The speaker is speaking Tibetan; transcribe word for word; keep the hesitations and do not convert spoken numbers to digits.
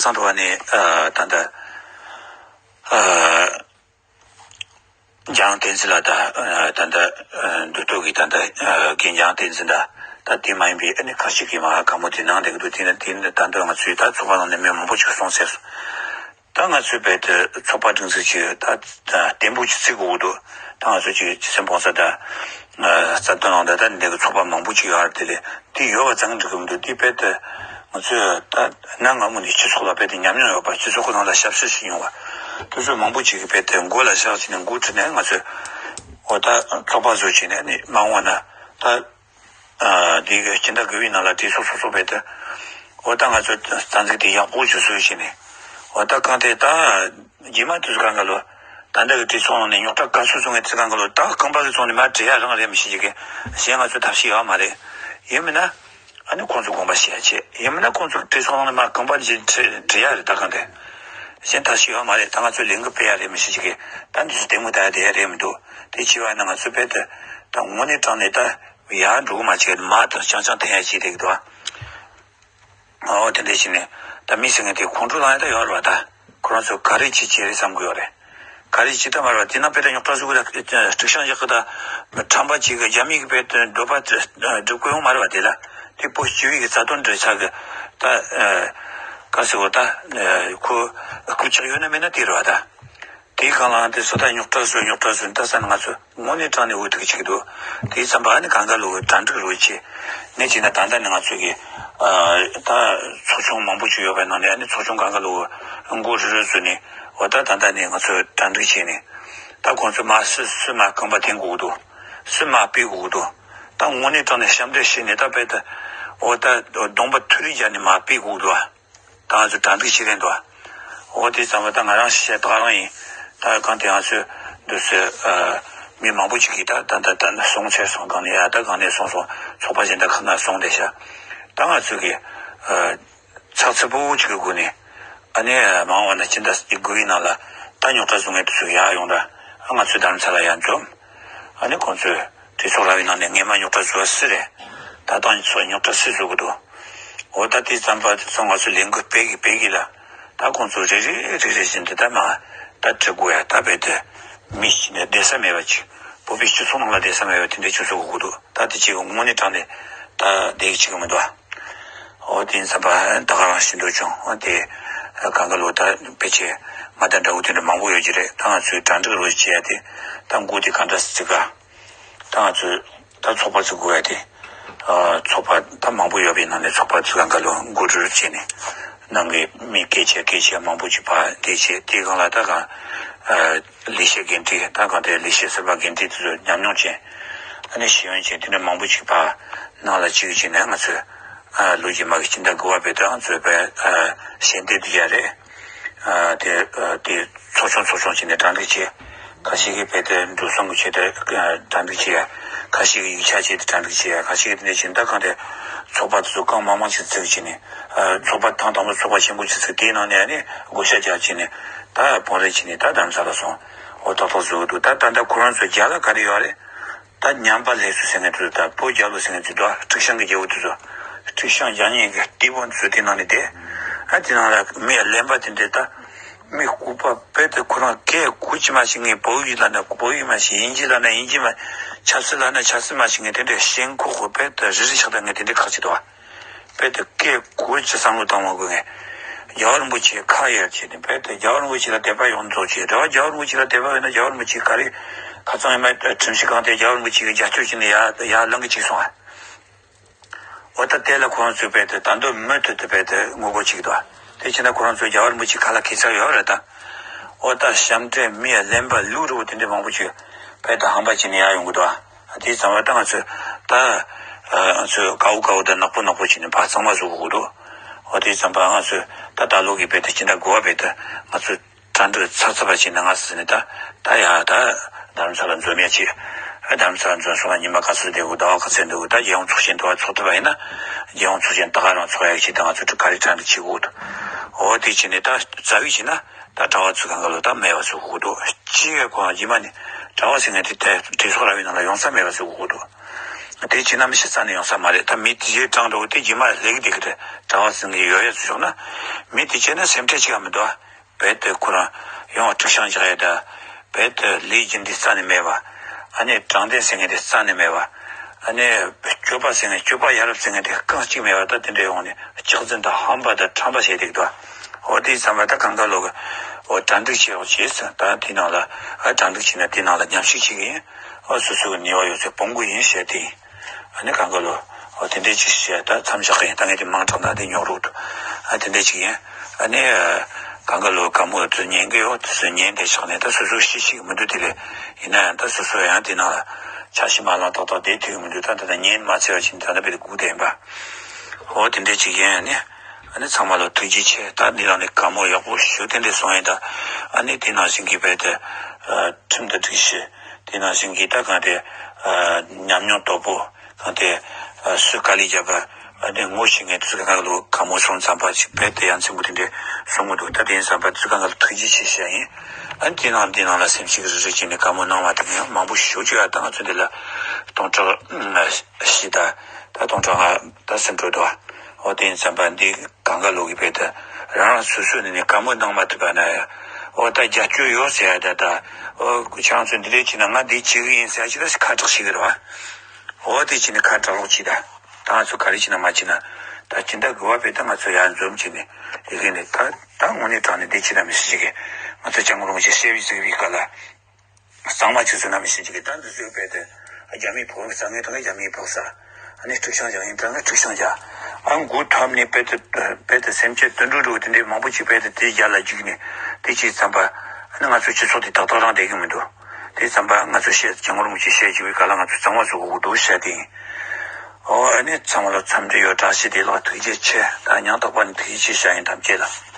སང་འགྲོ་བ་ནས་ཨ་ད་ལྟ་ཨ་འཇམ་དབྱངས་བསྟན་འཛིན་ལགས་དང་ཨ་ད་ལྟ་ཨ་མདོ་སྟོད་ཀྱི་ད་ལྟ་ཨ་རྒན་འཇམ་དབྱངས་བསྟན་འཛིན་དང་ད་དེ་མ་ཡིན་པའི་ཨ་ནི་ཁ་ཤས་ཀྱིས་མ་བཀའ་མོལ་དེ་གནང་བསྡད་ཀྱི་འདུག་དེ་ནི་དེ་ནི་ད་ལྟ་ང་ཚོའི་ད་ཚོགས་པ་ནང་ནས་མི་མང་པོ་ཅིག་གསུངས་ཚར་སོང་། ད་ང་ཚོས་རྦད་དེ་ཚོགས་པ་སྒྲིག་འཛུགས་ཀྱི་ད་ད་བརྟན་པོ་ཅིག་བརྩི་དགོས་ཀྱི་འདུག་ད་ང་ཚོ་ཅིག་སྤྱི་སེམས་སྤོང་ས་ད་ཨ་རྩ་དོན་ནང་ད་ད་འདི་གི་ཚོགས་པ་མང་པོ་ཅིག་ཡོད་རེད། དེ་ལས་དེ་ཡོད་པ་ཙང་འགྲིག་གི་མི་འདུག་དེ་རྦད་དེ་ང་ཚོས་ད་གནའ་སྔ་མོ་ནས་སྤྱི་ཚོགས་ལ་རྦད་དེ་ཉམས་མྱོང་ཡོད་པ། སྤྱི་ཚོགས་ཁོ་ནང་ལ་ཞབས་ཕྱི་ཞིག་ཡོང་བ། དེ་ཚོ་མང་པོ་ཅིག་གིས་རྦད་དེ་མགོ་ལ་བཞག་བྱས་ནས་འགོ་ཁྲིད་ནས་ང་ཚོས་འོ་ད་ཚོགས་པ་བཟོ་བྱས་ནས་ནི་མ་འོངས་པ་ན་ད། ཨ་འདི་གི་སྤྱི་ཟླ་དགུ་པའི་ནང་ལ་གྲོས་ཚོགས་སོ་སོ་རྦད་དེ། འོ་ད་ང་ཚོ་རྩ་འཛུགས་དེ་ཡག་པོ་ཞིག་བཟོས་བྱས་ནས། འོ་ད་གང་དེ་ད་རྗེས་མ་དུས་སུ་གང་ག་ལོ། ད་འདི་གི་གྲོས་ཚོགས་ནང་ནས་རྙོག་དྲ་ག་ཚོད་བྱུང་བའི་དུས་གང་ག་ལོ། ད་རྐང་པ་གི་བྱུང་ནས་མར་འབྲི་ཡ་རང་རེད་མི་ཤེས་ཀྱི་གཞན་ང་ཚོ་ཐབས་ཤེས་ཡོད་མ་རེད། ཡིན་མིན་ན་ཨ་ནི་ཁོང་ཚོ་དགོངས་པ་བཞེས་ཡ་བྱེད། ཡིན་མིན་ན་ཁོང་ཚོ་གྲོས་ཚོགས་ནང་ནས་མར་རྐང་པ་འབྲི་འབྲི་ཡ་རེད། ད་གང་དེ་གཞན་ཐབས་ཤེས་ཡོད་མ་རེད། ད་ང་ཚོ་ལས་འགུལ་སྤེལ་ཡ་རེད་མི་ཤེས་ཀྱི་ད་འདི་ཚོ་ལྟད་མོ་ལྟ་ཡ་དེ་ཡ་རེད་མི་འདུག་དེ་བྱས་པ་ན་ང་ཚོ་རྦད་དེ་ད་དངོས་གནས་དྲང་གནས་ད། ཡར་འགྲོ་གི་མ་བྱེད་མ་དང་རྐྱང་རྐྱང་འཐེན་ཡ་བྱེད་བསྡད་ཀྱི་འདུག་ཨ། འོ་དེ་འདྲ་བྱས་ནས་ད་མི་ཟེར་མཁན་དེ་ཁོང་ཁྲོ་ལངས་ཡ་ད་ཡོད་རེད་པ། ད་ཁོ་རང་ཚོ་ག་རེ་བྱེད་བྱེད་རེད་བསམ་གྱི་ཡོད་རེད། ག་རེ་བྱེད་ད་མ་རེད་པ། དེ་ནང་དཔེ་ད་རྙོག་དྲ་བཟོ་གི་ད་དཀྲུག་ཤིང་བཞག་གི་ད་ཁྲམ་པ་གཅིག་གི་རྒྱ་མི་གི་དཔེ་འདོད་པ་སྒྲུབ་གི་ཡོང་མ་རེད་པ། དེ་ལ་དེ་བོད་སྤྱི་པའི་གི་རྩ་དོན་སྒྲུབ་ས་གི་ད་ག་ཟེར་བ་ད་ཁོ་སྐུ་ཕྱག་ཡོད་ན་མེད་ན་དེ་རེད་པ་ད། དེའི་སྒང་ལ་དེ་སུ་ད་རྙོག་དྲ་བཟོས་རྙོག་དྲ་བཟོས་ད་ས་ནས་ང་ཚོ་དངོས་གནས་དྲང་གནས་འུ་ཐུག་བྱེད་ཀྱི་འདུག་དེའི་མཚམས་པ་ཨ་ནི་གང་ག་ལོ་གྲ་སྒྲིག་རོགས་བྱེད། ངས་བྱས་ན་ད་ལྟ་ནས་ང་ཚོ་གི་ཨ་ད་ཚོགས་ཆུང་མང་པོ་ཅིག་ཡོད་པའི་ནང་ནས་ཨ་ནི་ཚོགས་ཆུང་གང་ག་ལོ་མགོ་རུལ་རུལ་བཟོས་ནས་འོ་ད་ད་ལྟ་ནས་ང་ཚོས་གྲ་སྒྲིག་བྱས་ནས་ད་ཁོང་ཚོས་མ་སུ་སུ་མ་རྐང་པ་འཐེན་དགོས་ཀྱི་འདུག་སུ་མ་སྤེལ་དགོས་ཀྱི་འདུག་ད་དངོས་གནས་དྲང་གནས་ཞབས་འདྲེན་བྱས་ནས་ད་དཔེ་ད་འོ་ད་གདོང་པ་ཐུག་རིས་བརྒྱབ་ནས་མ་སྤེལ་དགོས་ཀྱི་འདུག་ད་ང་ཚོ་གྲ་སྒྲིག་བྱེད་རན་འདུག་འོ་དེ་ཙམ་པ་ད་ང་རང་ཤེས་བྱ་ད་ག་རང་ཡིན། ད་གང་དེ་ང་ཚོས་འདུག་སེ་ཨ་མི་མང་པོ་ཅིག་གིས་ད་ད་ད་ད་སོང་ཚར་སོང་། གང་ནས་ཡ་ད་གང་ནས་སོང་སོང་། ཚོགས་པ་གཞན་དག་ཁག་ན་སོང་བསྡད་ཤག་ད་ང་ཚོ་གི་ཨ་ཚགས་ཚུད་པོ་ཅིག་གི་སྒོ་ནས་ཨ་ནི་མ་འོངས་པ་ན་སྤྱི་ཟླ་དགུ་པའི་ནང་ལ་ད་རྙོག་དྲ་བཟོ་མཁན་དེ་ཚོ་ཡར་ཡོང་ར་ཨ་ང་ཚོའི་རྡ་རམ་ས་ལ་ཡར་འཛོམས། ཨ་ནི་ཁོང་ཚོས་གྲོས་ཚོགས་ར་བའི་ནང་ནས་སྔས་མ་རྙོག་དྲ་བཟོ་བ་སུ་རེད། ད་ལྟ་ཚོ་རྙོག་དྲ་སུས་བཟོ་གི་འདུག་འོ་ད་དེ་ཙམ་པ་དེ་ཚོ་ང་ཚོ་ལས་འགུལ་སྤེལ་གི་སྤེལ་གི་ལ་ད་ཁོང་ཚོ་རེ་རེ་རེ་རེ་བཞིན་དུ་ད་མ་ད་ཁྲི་དགོས་ཡ་ད་རྦད་དེ་མི་ཞིག་ནས་བསྡད་ས་མེད་པ་ཅིག་བོད་པའི་སྤྱི་ཚོགས་ནང་ལ་བསྡད་ས་མེད་པ་དེ་འདྲའི་ཆུ་ཚོད་དགོས་ཀྱི་འདུག་ད་དེ་ཅིག་དངོས་གནས་དྲང་གནས་ད་བསྡད་གི་ཅིག་མི་འདུག་འོ་དེ་ཙམ་པ་ད་ག་རང་ཞིག་འདུག་བྱུང་། འོ་དེ་གང་ག་ལོ་ད་ཕལ་ཆེར་ང་དང་འདྲ་བོ་དེ་འདྲ་མང་པོ་ཡོད་ཀྱི་རེད། ད་ང་ཚོའི་གྲ་སྒྲིག་རོགས་བྱེད་ཡ་དེ་ད་འགོ་དེ་ག་འདྲ་བརྩི་ག་ད་ང་ཚོས་ད་ཚོགས་པ་བཙུགས་དགོས་ཡ་དེ། ཨ་ཚོགས་པ་ད་མང་པོ་ཡོད་པའི་ནང་ནས་ཚོགས་པ་བཙུགས་གང་ག་ལོ་འགོ་ཁྲིད་བྱས་ནས་ནང་གི་མི་སྐད་ཆ་སྐད་ཆ་མང་པོ་ཅིག་ཕར་འདེད་བྱས། དེའི་སྒང་ལ་ད་གང་ཨ་ལས་བྱེད་འགན་འཁྲི་ད་གང་དེ་ལས་བྱེད་ཟུར་པ་འགན་འཁྲི་དེ་ཚོ་ཉམས་མྱོང་ཅན་ཨ་ནི་ཤེས་ཡོན་ཅན་དེ་འདྲ་མང་པོ་ཅིག་ཕར་ནང་ལ་བཅུག་བྱས་ནས་ང་ཚོས་ཨ་ལོ་རྗེས་མ་གི་སྤྱི་ཟླ་དགུ་པ་བར་དུ་ང་ཚོས་ཕར་ཨ་ཞལ་འདེབས་བསྡུ་ཡ་རེད། ཨ་དེ་ཨ་དེ་ཚོགས་ཆུང་ཚོགས་ཆུང་བྱས་ནས་གྲ་སྒྲིག་བྱས། ཁ་ཤས་ཀྱིས་རྦད་དེ་འགྲོ་སོང་གི་ཆེད་དུ་གྲ་སྒྲིག་བྱས་ཡ། ཁ་ཤས་ཀྱིས་ཡིག་ཆ་ཆེད་དུ་གྲ་སྒྲིག་བྱས་ཡ། ཁ་ཤས་ཀྱིས་དེ་འདྲ་བྱས་ད་གང་དེ་ཚོགས་པ་དེ་ཚོ་གང་མང་མང་ཞིག་བཙུགས་བྱས་ནས་ཨ་ཚོགས་པ་ཐེངས་དང་པོ་ཚོགས་པ་ཆེན་པོ་ཞིག་བཙུགས། དེའི་ནང་ནས་ཨ་ནི་བགོ་བཤའ་རྒྱག་བྱས་ནས་ད་དཔོན་རིགས་བྱས་ནས་ད་རྡ་རམ་ས་ལ་སོང་འོ་ཏག་ཏག་བཟོ་གི་འདུག་ད་ད་ལྟ་ཁོ་རང་ཚོ་རྒྱ་ལ་ག་རེ་ཡོད་རེད། ད་ཉམས་པ་སླེབས་སོང་ཟེར་མཁན་དེ་ཚོ་ད་བོད་རྒྱལ་ལོ་ཟེར་མཁན་དེ་ཚོ་ད་ཁྲིག་ཤང་གི་རྒྱལ་པོ་དེ་ཚོ་ཁྲིག་ཤང་རྒྱག་མཁན་གྱི་སྐྱེས་བུ་དེ་ཚོ་དེ་ནང་ནས་བསྡད། ཨ་དེ་ནང་ལ་མི་གླེན་པ་དེ་འདྲས་ད་མི་ལྐུགས་པ་དཔེ་དེ་ཁོ་རང་སྐད་གོ་ཅི་མ་ཤེས་མཁན། བལ་ཡུལ་ལབ་ན་བལ་ཡུལ་མ་ཤེས། དབྱིན་ཇི་ལབ་ན་དབྱིན་ཇི་མ། ཆབ་སྲིད་ལབ་ན་ཆབ་སྲིད་མ་ཤེས་མཁན་དེ་འདྲས་ཞེན་ཁོག་གོ་དཔེ་དེ་རི་རི་ཆགས་ད་མཁན་དེ་འདྲས་ཁག་ཅིག་འདུག་ཨ། དཔེ་དེ་སྐད་གོ་ཅི་བསམ་བློ་བཏང་མ་དགོས་མཁན། རྒྱལ་བ་རིན་པོ་ཆེ་ཁ་ཡར་བྱས་ནས་དཔེ་དེ་རྒྱལ་བ་རིན་པོ་ཆེ་ལ་དད་པ་ཡོངས་རྫོགས་བྱས། རེ་བ་རྒྱལ་བ་རིན་པོ་ཆེ་ལ་དད་པ་ཡོད་ན་རྒྱལ་བ་རིན་པོ་ཆེ་ག་རེ་ཁ་ཚང་ཡིན་མ་ཁྲིམས་ཞིབ་ཁང་དེ་རྒྱལ་བ་རིན་པོ་ཆེ་གི་རྒྱབ་སྐྱོར་བྱས་ནས་ཡར་ཡར་ལངས་གི་བཅུག་སོང་ཨ། འོ་ད་དེ་ལ་ཁོ་རང་ཚོས་དཔེ་དེ་ད་དུང་མུ་མཐུད་དུ་དཔེ་དེ་ངོ་རྒོལ་བྱེད་ཀྱི་འདུག་དེ་བྱས་ན་ཁོ་རང་ཚོས་རྒྱལ་བ་རིན་པོ་ཆེ་ཁ་ལ་ཁེ་ཚ་ཡོད་རེད་ད། འོ་ད་ཞབས་འདྲེན་མི་གླེན་པ་ལུག་འདྲ་བོ་དེ་འདྲས་མང་པོ་ཅིག་དཔེ་དེ་ཧམ་པ་བྱས་ནས་ཡར་ཡོང་གི་འདུག་དེ་ཙམ་པ་ད་ང་ཚོས་ད་ང་ཚོས་དཀར་པོ་དཀར་པོ་དང་ནག་པོ་ནག་པོ་བྱས་ནས་ཕར་གཙང་མ་བཟོ་དགོས་ཀྱི་འདུག་འོ་དེ་ཙམ་པ་ང་ཚོས་ད་ད་ལོ་གི་དཔེ་དེ་སྤྱི་ཟླ་དགུ་པ་དཔེ་དེ་ང་ཚོས། གྲ་སྒྲིག་ཚར་ཚར་བ་བྱས་ནས་ང་ཟེར་ནས་ད་ད་ཡ་ད་རྡ་རམ་ས་ལ་འཛོམས་ཡ་བྱས། རྡ་རམ་ས་ལ་འཛོམས་སོང་ན་ཉི་མ་ག་ཚོད་བསྡད་དགོས། ཟླ་བ་ག་ཚོད་འདུག་ད་རྒྱལ་ཡོངས་ཚོགས་ཆེན་དུ་བ་ཚོགས་ཐུབ་པ་ཡིན་ན་རྒྱལ་ཡོངས་ཚོགས་ཆེན་ད་ག་རང་ཚོགས་ཡ་བྱས། ད་ང་ཚོ་ག་རེ་གྲ་སྒྲིག་བྱེད་དགོས་འདུག་འོ་དེ་བྱས་ནས་ད་རྩ་བའི་བྱས་ན་ད་གྲྭ་བ་ཚོ་གང་ག་ལོ་ད་མེད་པ་བཟོ་དགོས་འདུག་སྤྱི་ཡོངས་ཁོ་རང་རྗེས་མ་ནས་གྲྭ་བ་ཟེར་མཁན་དེ་ད་གྲོས་ཚོགས་ར་བའི་ནང་ལ་ཡོང་ས་མེད་པ་བཟོ་དགོས་འདུག་དེ་བྱས་ན་མི་ཤི་རྩ་ནས་ཡོང་ས་མ་རེད། ད་མི་དེ་ཡི་གྲངས་འགྲོ་དེ་རྗེས་མ་ལེགས་དེ་གི་གྲངས་ཟིན་གི་ཡོད་ཡ་ཚོ་བྱུང་ན། མི་དེ་བྱས་ན་སེམས་ཁྲལ་བྱེད་ཡ་མི་འདུག་བས་དེ་ཁོ་རང་ཡོང་བ་དཀྲུག་ཤིང་རྒྱག་ཡ་ད། བས་དེ་ལས་རྒྱུ་འདི་རྩ་ནས་མེད་པ། ཨ་ནི་དྲང་བདེན་ཟེར་མཁན་དེ་རྩ་ནས་མེད་པ། ཨ་ནི་སྤྱོད་པ་ཟེར་མཁན་སྤྱོད་པ་ཡ་རབས་ཟེར་མཁན་དེ་རྐང་གཅིག་མེད་པ། ད་དེ་འདྲ་ཡོང་ནས་ལྕགས་འཛིན་དང་ཧམ་པ་དང་ཁྲམ་པ་བྱས་བསྡད་འདུག་འོ་དེ་བསམ་པ་ད་གང་ག་ལོ་གི་འོ་གྲ་སྒྲིག་བྱེད་རོགས་བྱེད་ཟེར། ད་དེ་ནང་ལ་ཨ་གྲ་སྒྲིག་བྱས་ན་དེ་ནང་ལ་མཉམ་ཞུགས་བྱེད་ཀྱི་ཡིན། ཨ་སོ་སོ་གི་ནུས་པ་ཡོད་ཚད་སྤོང་གི་ཡིན་ཞེས་དེ་ཡིན། ཨ་ནི་གང་ག་ལོ། ཨོ་དེ་འདྲའི་ཅིག་བཤད་ད་མཚམས་བཞག་གི་ཡིན། ད་ངས་དེ་མང་དྲགས་ན་དེ་ཉོག་རུག་འདུག་ཨ་དེ་འདྲའི་ཅིག་ཡིན། ཨ་ནི་གང་ག་ལོ་དཀའ་མོ་དུ་ཉན་གི་ཡོད་དུ་སུ་ཉན་དེ་ཆགས་ནས་ད་སོ་སོ་ཤི་ཤི་གི་མི་འདུག་དེ་ལས་ཡིན་ན་ཡང་ད་སོ་སོ་ཡང་དེ་ནང་ལ་ཆ་ཤི་མ་ལང་ཏག་ཏག་བསྡད་ཐུབ་ཀྱི་མི་འདུག་ད་ད་ད་ཉན་མ་ཚད་པ་ཅིག་ད་ད་བེད་སྒུག་བསྡད་ཡིན་པ། ཨོ་དེ་འདྲའི་ཅིག་ཡིན། ཨ་ནི་ཨ་ནི་ཚང་མ་ལ་ཐུགས་རྗེ་ཆེ། ད་འདི་ལ་ནི་དཀའ་མོ་ཡག་པོ་ཞུ་དེ་འདྲ་སོང་ཡིན། ད་ཨ་ནི་དེ་ནང་བཞིན་གྱི་བེད་དུ་ཁྲིམས་དང་སྒྲིག་གཞི། དེ་ནང་བཞིན་གྱི་ད་གང་དེ་ཉམས་མྱོང་དོད་པོ། གང་དེ་སུས་དཀའ་ལས་བརྒྱབ་པ། ཨ་ནི་ངོ་ཤེས་མཁན་དེ་ཚོ་གང་ག་ལོ་དཀའ་མོ་སོང་ཙམ་པ་ཞིག་བེད་དུ་ཡ་མཚན་པོ་དེ་འདྲ་སོང་གི་འདུག་ད་དེ་ཡིན་ཙམ་པ་དེ་ཚོ་གང་ག་ལ་ཐུགས་རྗེ་ཆེ་ཞུ་ཡ་ཡིན། ཨ་ནི་དེ་ནང་འདི་ནང་ལ་སེམས་ཤིག་རི་རི་བྱས་ནས་དཀའ་མོ་གནང་བ་དེ་ཡང་མང་པོ་ཞུ་རྒྱུ་ཡ། ད་ང་ཚོ་འདི་ལ་སྟོང་ཕྲག་བཞི་ད་ད་སྟོང་ཕྲག་ལྔ་ད་ཟིན་འགྲོ་འདུག་ཨོ་དེ་ཡིན་ཙམ་པ་འདི་གང་ག་ལོ་གི་བེད་དུ་རང་རང་སོ་སོ་ནས་ནས་དཀའ་མོ་གནང་མ་ཐུབ་པ་ན་ཡ། ཨོ་ད་རྒྱབ་སྐྱོར་ཡོད་ཟེར་ཡ་ད་ད། ཨོ་ཁྱེད་རང་ཚོ་འདི་འདྲས་བྱས་ན་ང་འདི་བྱེད་གི་ཡིན་ཟེར་ཡ་ཅིག་ད་ཁ་གྲག་ཤེས་གི་རེད་བ། ཨོ་དེ་བྱས་ནས་ཁ་གྲག་རོགས་གྱིས་ད། ད་ང་ཚོ་ག་རེ་བྱས་ན་མ་བྱས་ན། ད་སྤྱི་ཟླ་དགུ་པ་བེད་ད་ང་ཚོ་ཡར་འཛོམས་བྱས་ནས་ཡི་གེ་ནས་ད་ད་དངོས་གནས་དྲང་ནས་འདི་བྱས་ན་མི་སྲིད་ཅིག་གི་ང་ཚོ་ཅང་རུང་ཞིག་བཤད་བི་ཟིག་བི་ག་ལ། གཙང་མ་ཆུ་ཚོད་ནམ་ཤེས་ཀྱི་གི་ད་འདི་ཚོའི་བེད་དེ་རྒྱ་མིའི་ཕོག་ས་ངའི་ཐོག་ནས་རྒྱ་མིའི་ཕོག་ས། ཨ་ནི་འཁྲུག་ཆང་རྒྱག་ཡིན་ད་ངས་འཁྲུག་ཆང་རྒྱག་ཨ་འགོ་ཐབས་ནས་བེད་དེ་བེད་དེ་སེམས་ཅན་དུད་འགྲོ་འགྲོ་དེ་འདྲའི་མང་པོ་ཅིག་བེད་དེ་དེ་རྒྱ་ལ་འཇིགས་ནས་དེ་ཅིག་བསམ་པ། ཨ་ནི་ང་ཚོའི་སྤྱི་ཚོགས་དེ་ཏག་ཏག་རང་བསྡད་ཀྱི་མི་འདུག་དེ་བསམ་པ་ང་ཚོ་བཤད་ཅང་རུང་ཅིག་བཤད་ཅིག་བའི་ག་ལ་ང་ཚོ་གཙང་མ་བཟོ་དགོས་འདུག་བཤད་དེ་ཡིན། ཨོ་ཨ་ནི་ཚང་མ་ལ་འཚམས་འདྲི་ཡོད། བཀྲ་ཤིས་བདེ་ལེགས། ཐུགས་རྗེ་ཆེ། ད་ཉང་རྟག་པ་ནི་ཐུགས་རྗེ་ཆེ་བཤད་ཡིན་ཐམས་ཅད་ལ།